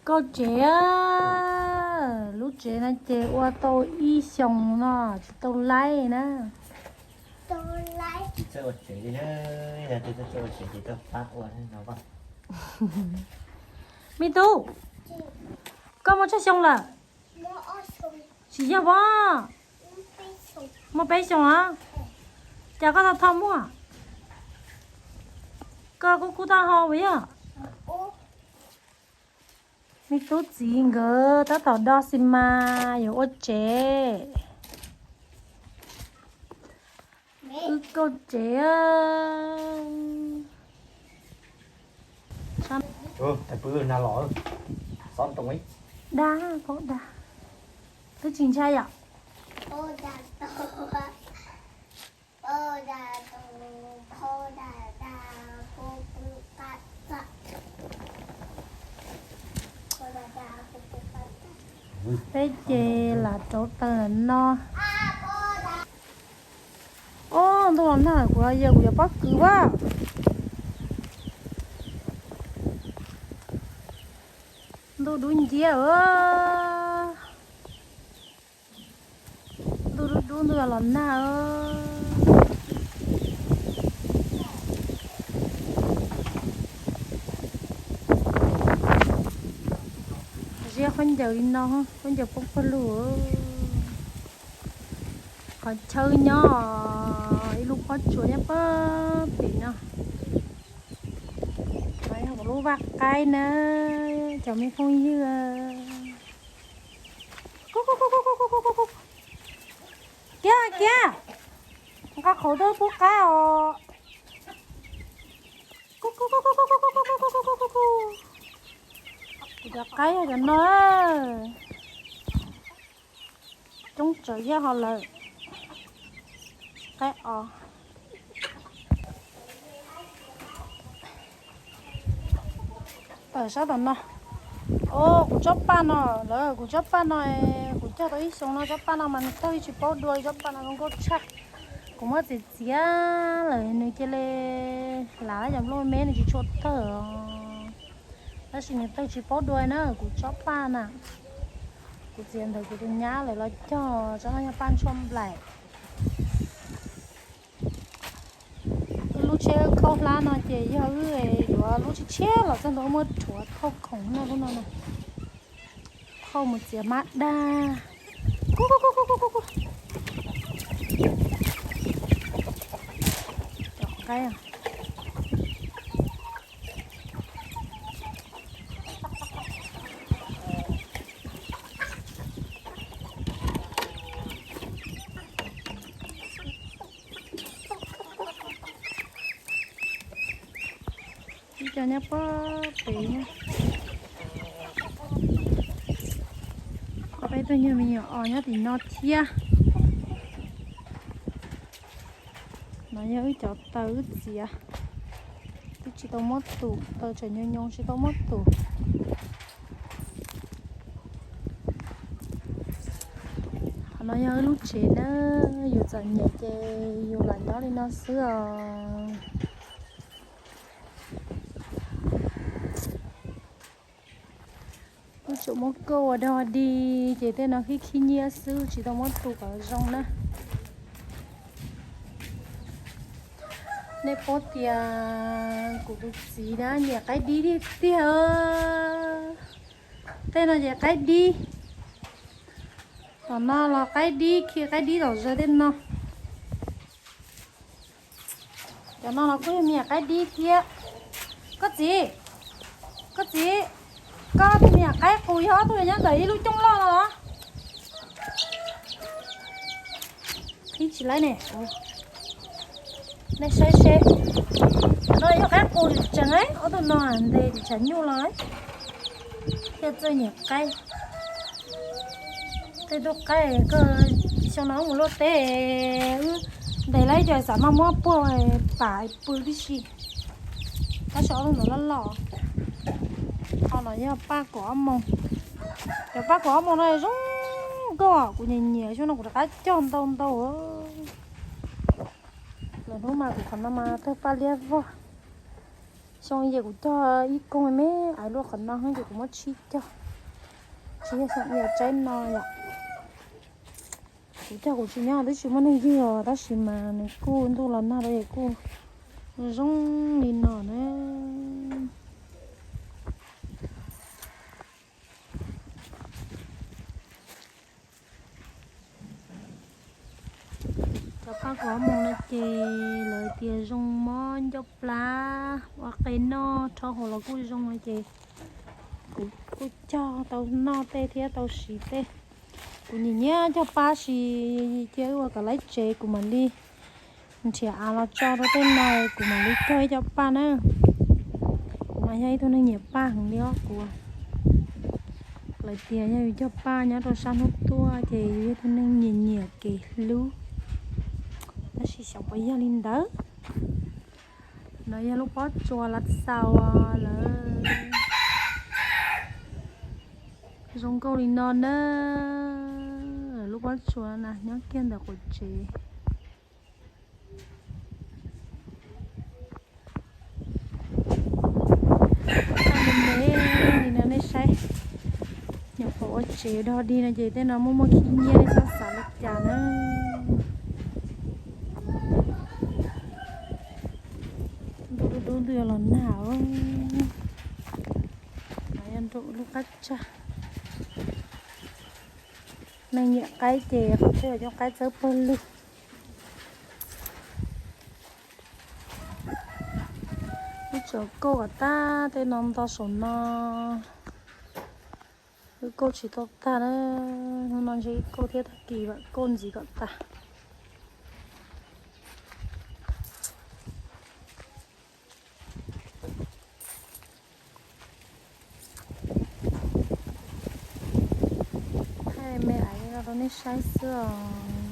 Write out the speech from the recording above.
Koj tsev, lub tsev no ces ua tau ib xyoos no tsis tau laib na. Tsis txawj ua tsev li na, yog tias txawj ua tsev ces koj pab ua no. Me tub, koj muaj tsawg xyoo lawm? Tsis yog pob, muaj peb xyoos os. Cas koj tau tho muaj? Koj kuj kub taub hau puas yog? Me tub txiv nkawd tab tom do xi mas yuav ua tsev. Wb kauj tsev. Dag, paub dag. Twb tsis ntshai yom? Peb ces lam rauv taws no. Ob, ntuj los nag, kuv yog kuv yuav pob kws vaj. Ntuj dub nciab. Ntuj dub dub, ntuj los nag. Ziab khaub ncaws li no, khaub ncaws poob pawg lug. Qhov chaw nyob, ib lub pob tsuas nyob pem no. Qhov yog kuv lub vaj qaib na, cov me phooj ywg. Kiag kiag, nqa qhauv tuaj pub qaib os. Kuv cov qaib yog cov no. Coob tsawv yog ho lawm. Qaib os. Tawm sab tom no. Os, kuv tsob paj no, lawv, kuv tsob paj no, kuv cog tau ib xyoos no, tsob paj no mas nws tawg tsis paub dua li, tsob paj no zoo nkauj tshaj. Kuv muab txiav txiav lawm nws cia li hlav cov nplooj me me nws tsis tshua tawg os. Tab sis nws tawg tsis paub dua na, kuv tsob paj na. Kuv txiav ntawm kuv tus nyab lawv los cog, tsob no yog paj ntshuaj nplaim. Wb lub tsheb khaub hlab no ces yog wb yuav lub tshiab tshiab los txog ntua muab rhuav thauj khoom no lub no na. Thauj mus txiav mab dag. Cov qaib. Ib co nyob pob pem. Peb tug nyuag me nyuam os nyob tim no thiab. No yog wb cov taws wb txiav, twb tsis tau muab tus, taws tseem nyoos nyoos tsis tau muab tus. Qhov no yog wb lub tsev na, yus txom nyem ces yus lam nyob li no xwb os. Wb tsuas muab kauj ua dog dig ces tej no khib khib nyiab xwb tsis tau muab tus kom zoo na. Nej paub tias kuv tus txiv na nyiam qaib dib tiag tiag. Tej no ces qaib dib. Tom no los qaib dib, khi qaib dib tom zag tej no. Cov no los kuj yog me nyuam qaib dib thiab. Koj txiv, koj txiv, koj tus me nyuam qaib qus yog ob tug nyob ntawm ib lub cooj loj no los? Qhib tsis laib ne. Nej saib seb, cov no yog qaib qus tseem, ob tug no ntes tshav nyuj los thiaj txawj nyiam qaib. Tej tug qaib koj xyoo no wb mus luaj teb, wb ntes lawm ib co xav mas muab puag pam pw tib si. Tab sis ob tug ntawd loj loj. Qhov no yog paj kaum ob moos. Cov paj kaum ob moos no zoo nkauj, kuv nyiam nyiam, xyoo no kuv rov qab cog ntau ntau. Lwm hnub mas kuv qhov no mas tawg paj liab vog. Xyoo yim kuv cog ib koog me me luaj qhov no ces kuv muab tsib caug, tsib caug xyoo yim tsaib no yom. Kuv cog kuv tsis nyob twb tsis muaj neeg ywg os, tab sis mas nws kuj ntuj los nag rau es kuj zoo li no na. Cov paj kuv mus no ces lawv tias zoo mob ncauj plab, ua qe noj rho hauv los kuj zoo no ces kuv kuj cog tau noj tej thiab tau siv tej. Kuv nyiam nyiam cog paj, sis cia wb ua kom laib tsev kuv mam li nrhiav av los tso rau tej no, kuv mam li cog ib co paj na. Kuv mas yog ib tug neeg nyiam paj heev li os kuv. Lawv tias yog yus cog paj nyob rau sab hnub tuaj ces yus yog tus neeg nyiam nyiam kev hlub, tab sis xyov puas yog li ntawd. No yog lub pob tsuas lav xaus lawm. Zoo nkauj li no na, lub pob tsuas na nyob kiag ntawm quav tsev. Toj me me li no nej saib, nyuam qhuav ua tsev dog dig no ces tej no muaj muaj khib nyiab, nej txhob xav li cas na. Ntuj dub dub ntuj yuav los nag. No yog nram lub qab tsag. Neeg nyiam qaib ces qhov twg cov qaib txawb pawg lug. Wb tseem kauj kom tag, tej no nto saum no. Wb kauj tsis tau tag na. Hnub no ntshe wb kauj thiab, tag kis vam kauj ntxiv kom tag. Thaij me aiv no rau nej saib xwb os.